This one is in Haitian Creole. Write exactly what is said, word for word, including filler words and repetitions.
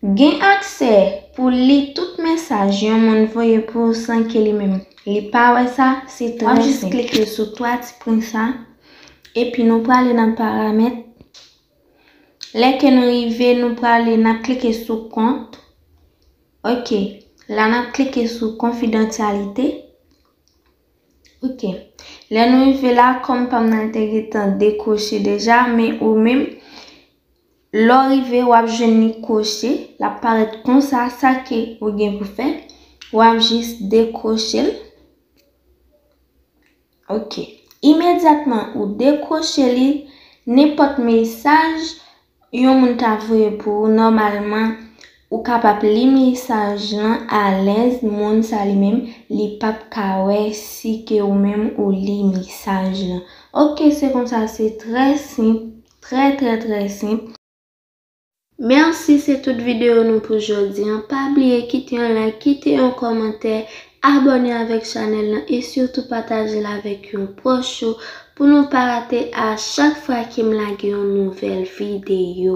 Gen aksè pou li tout mesaj yon moun voye pou ou san ke li menm li pa wè sa, se trè senp. W ap jis klike sou twa ti pwen sa, epi nou prale nan paramèt. Lè ke nou rive, nou prale, n ap klike sou kont. Ok, la n ap klike sou konfidansyalite. Ok, lè nou rive la, kòm pa m nan te gentan dekwoche deja, men ou menm, lè w rive, w ap jwenn li kwoche, l ap parèt konsa, sa ke ou gen pou fè, w ap jis dekwoche l. Ok, imedyatman ou dekwoche li, nenpòt mesaj yon moun ta voye pou ou, nòmalman, ou kapab li mesaj lan alèz, moun sa li menm, li p ap ka wè si ke ou menm ou li mesaj lan. Ok, se konsa, se trè senp, trè, trè, trè senp. Mèsi, se tout videyo nou pou jodi an. Pa bliye kite yon like, kite yon kòmantè, abòne avèk chanèl lan e sitou pataje l avèk yon pwòch ou pou nou pa rate a chak fwa ke m lage yon nouvèl videyo.